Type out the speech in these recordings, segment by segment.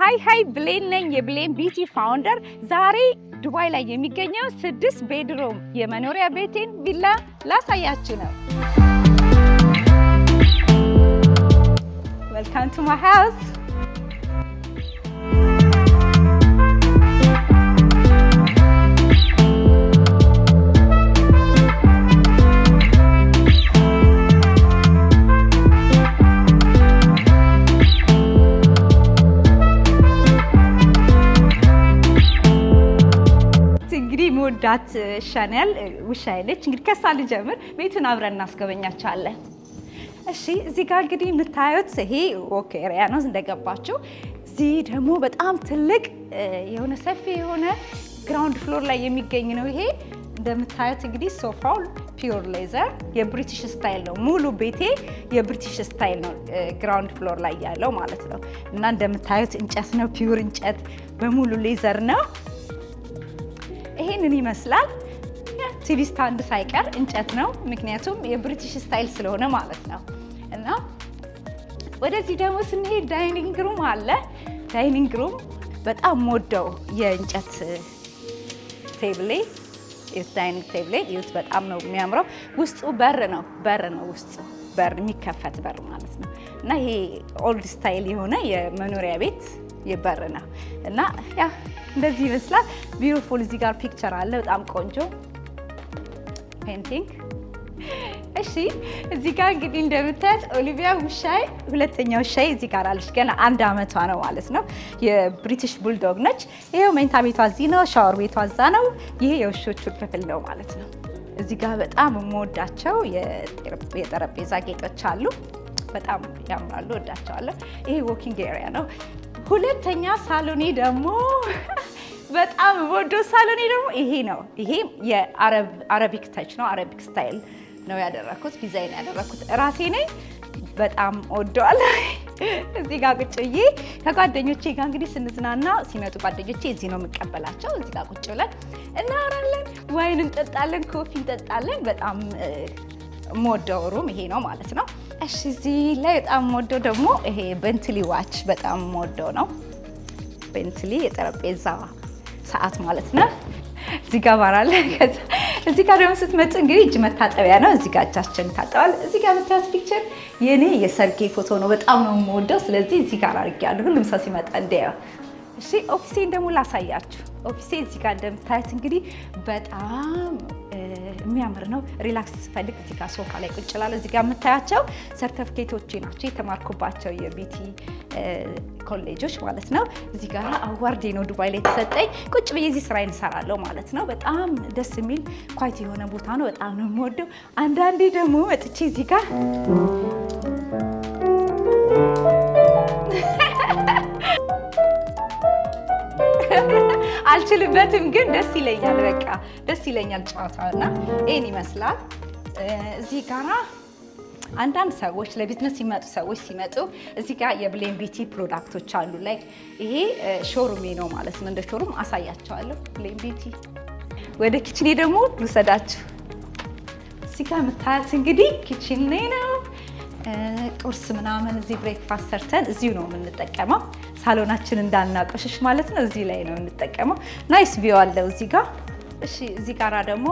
Hi hi፣ ብሌን ነኝ፣ የብሌን Beauty founder። ዛሬ ዱባይ ላይ የሚገኘው 6 bedroom የመኖሪያ ቤቴን ቪላ ላሳያችሁ ነው። Welcome to my house። እንግዲህ የምወዳት ሻኔል ውሻዬ ነች። እንግዲህ ከሳ ልጀምር፣ ቤቱን አብረን እናስጎበኛቸዋለን። እሺ፣ እዚህ ጋር እንግዲህ የምታዩት ይሄ walk area ነው እንደገባችሁ። እዚህ ደግሞ በጣም ትልቅ የሆነ፣ ሰፊ የሆነ ground floor ላይ የሚገኝ ነው። ይሄ እንደምታዩት እንግዲህ ሶፋው pure leather የ British style ነው። ሙሉ ቤቴ የ British style ነው፣ ground floor ላይ ያለው ማለት ነው። እና እንደምታዩት እንጨት ነው፣ pure እንጨት በሙሉ leather ነው። ይሄንን ይመስላል። TV stand ሳይቀር እንጨት ነው፣ ምክንያቱም የ British style ስለሆነ ማለት ነው። እና ወደዚህ ደግሞ ስንሄድ dining room አለ። Dining room በጣም የምወደው የእንጨት table ኤ፣ dining table ኤ ይኸውት፣ በጣም ነው የሚያምረው። ውስጡ በር ነው፣ በር ነው ውስጡ፣ በር የሚከፈት በር ማለት ነው። እና ይሄ old style የሆነ የመኖሪያ ቤት የበር ነው እና yeah፣ እንደዚህ ይመስላል። Beautiful። እዚህ ጋር picture አለ፣ በጣም ቆንጆ painting። እሺ፣ እዚህ ጋር እንግዲህ እንደምታያት ኦሊቪያ ውሻዬ፣ ሁለተኛ ውሻዬ እዚህ ጋር አለች። ገና 1 አመቷ ነው ማለት ነው። የ British Bulldog ነች። ይሄው መኝታ ቤቷ እዚህ ነው፣ ሻወር ቤቷ እዛ ነው። ይሄ የውሾቹ ክፍል ነው ማለት ነው። እዚህ ጋር በጣም የምወዳቸው የጠረጴዛ ጌጦች አሉ። በጣም ያምራሉ፣ እወዳቸዋለሁ። ይሄ walking area ነው። ሁለተኛ ሳሎኔ ደግሞ፣ በጣም የምወደው ሳሎኔ ደግሞ ይሄ ነው። ይሄ የ Arabic touch ነው። Arabic style ነው ያደረኩት፣ ዲዛይን ያደረኩት ራሴ ነኝ። በጣም እወደዋለሁ። እዚህ ጋር ቁጭ ብዬ ከጓደኞቼ ጋር እንግዲህ ስንዝናና፣ ሲመጡ ጓደኞቼ እዚህ ነው የምቀበላቸው። እዚህ ጋር ቁጭ ብለን እናወራለን፣ wine እንጠጣለን፣ coffee እንጠጣለን። በጣም የምወደው room ይሄ ነው ማለት ነው። እሺ፣ እዚህ ላይ በጣም የምወደው ደግሞ ይሄ Bentley watch በጣም የምወደው ነው። Bentley የጠረጴዛ ሰዓት ማለት ነው። እዚህ ጋር ባር አለ። እዚህ ጋር ደግሞ ስትመጡ እንግዲህ እጅ መታጠቢያ ነው። እዚህ ጋር እጃችን እንታጠባለን። እዚህ ጋር የምታዩት picture የኔ የሰርጌ ፎቶ ነው። በጣም ነው የምወደው። ስለዚህ እዚህ ጋር አድርጌያለሁ፣ ሁሉም ሰው ሲመጣ እንዲያየው። እሺ፣ office ኤን ደግሞ ላሳያችሁ። Office ኤ እዚህ ጋር እንደምታዩት እንግዲህ በጣም የሚያምር ነው። Relax ስፈልግ እዚህ ጋር ሶፋ ላይ ቁጭ እላለሁ። እዚህ ጋር የምታያቸው ሰርተፍኬቶቼ ናቸው፣ የተማርኩባቸው የ beauty ኮሌጆች ማለት ነው። እዚህ ጋር award ኤ ነው ዱባይ ላይ የተሰጠኝ። ቁጭ ብዬ እዚህ ስራዬን እሰራለሁ ማለት ነው። በጣም ደስ የሚል quiet የሆነ ቦታ ነው። በጣም ነው የምወደው። አንዳንዴ ደግሞ መጥቼ እዚህ ጋር አልችልበትም፣ ግን ደስ ይለኛል። በቃ ደስ ይለኛል ጨዋታው እና ይህን ይመስላል። እዚህ ጋራ አንዳንድ ሰዎች ለቢዝነስ ሲመጡ፣ ሰዎች ሲመጡ እዚህ ጋር የብሌን Beauty product ኦች አሉ። Like ይሄ showroom ኤ ነው ማለት ነው። እንደ showroom አሳያቸዋለሁ። ብሌን Beauty። ወደ kitchen ኤ ደግሞ ልውሰዳችሁ። እዚህ ጋር የምታያት እንግዲህ kitchen ኤ ነው። ቁርስ ምናምን እዚህ breakfast ሰርተን እዚሁ ነው የምንጠቀመው። ሳሎናችን እንዳናቆሽሽ ማለት ነው። እዚህ ላይ ነው የምንጠቀመው። Nice view አለው እዚህ ጋር። እሺ፣ እዚህ ጋራ ደግሞ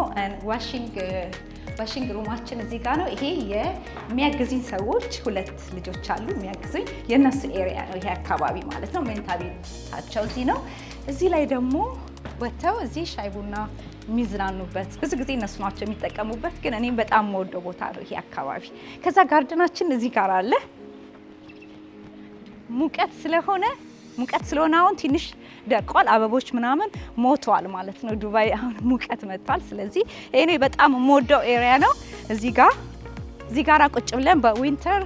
washing room ኣችን እዚህ ጋር ነው። ይሄ የሚያግዙኝ ሰዎች ሁለት ልጆች አሉ የሚያግዙኝ፣ የእነሱ area ነው ይሄ አካባቢ ማለት ነው። መኝታ ቤታቸው እዚህ ነው። እዚህ ላይ ደግሞ ወጥተው እዚህ ሻይ ቡና የሚዝናኑበት፣ ብዙ ጊዜ እነሱ ናቸው የሚጠቀሙበት፣ ግን እኔም በጣም የምወደው ቦታ ነው ይሄ አካባቢ። ከዛ garden ኣችን እዚህ ጋር አለ። ሙቀት ስለሆነ አሁን ትንሽ ደርቋል። አበቦች ምናምን ሞተዋል ማለት ነው። ዱባይ አሁን ሙቀት መጥቷል። ስለዚህ እኔ በጣም የምወደው area ነው። እዚህ ጋራ ቁጭ ብለን በ winter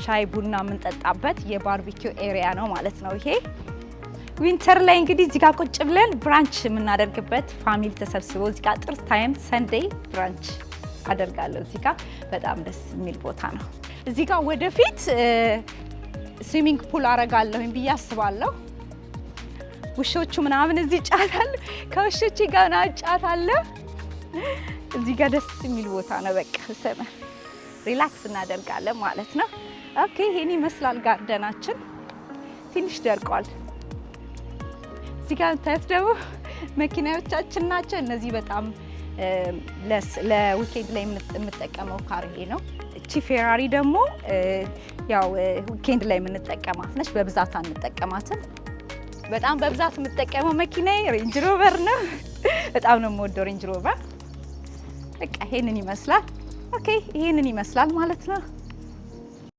ሻይ ቡና የምንጠጣበት የ barbecue area ነው ማለት ነው ይሄ። Winter ላይ እንግዲህ እዚህ ጋር ቁጭ ብለን brunch የምናደርግበት፣ family ተሰብስቦ እዚህ ጋር ጥሩ time Sunday brunch አደርጋለሁ። እዚህ ጋር በጣም ደስ የሚል ቦታ ነው። እዚህ ጋር ወደፊት swimming pool አረጋለሁኝ ብዬ አስባለሁ። ውሾቹ ምናምን እዚህ ይጫወታሉ። ከውሾቼ ጋር ምናምን እጫወታለሁ። እዚህ ጋር ደስ የሚል ቦታ ነው። በቃ summer relax እናደርጋለን ማለት ነው። Okay፣ ይሄን ይመስላል garden ኣችን። ትንሽ ደርቋል። እዚህ ጋር የምታዩት ደግሞ መኪናዎቻችን ናቸው። እነዚህ በጣም ለ weekend ላይ የምጠቀመው car ይሄ ነው። እቺ Ferrari ደግሞ ያው weekend ላይ የምንጠቀማት ነች። በብዛት አንጠቀማትም። በጣም በብዛት የምጠቀመው መኪናዬ Range Rover ነው። በጣም ነው የምወደው Range Rover። በቃ ይሄንን ይመስላል። Okay፣ ይሄንን ይመስላል ማለት ነው።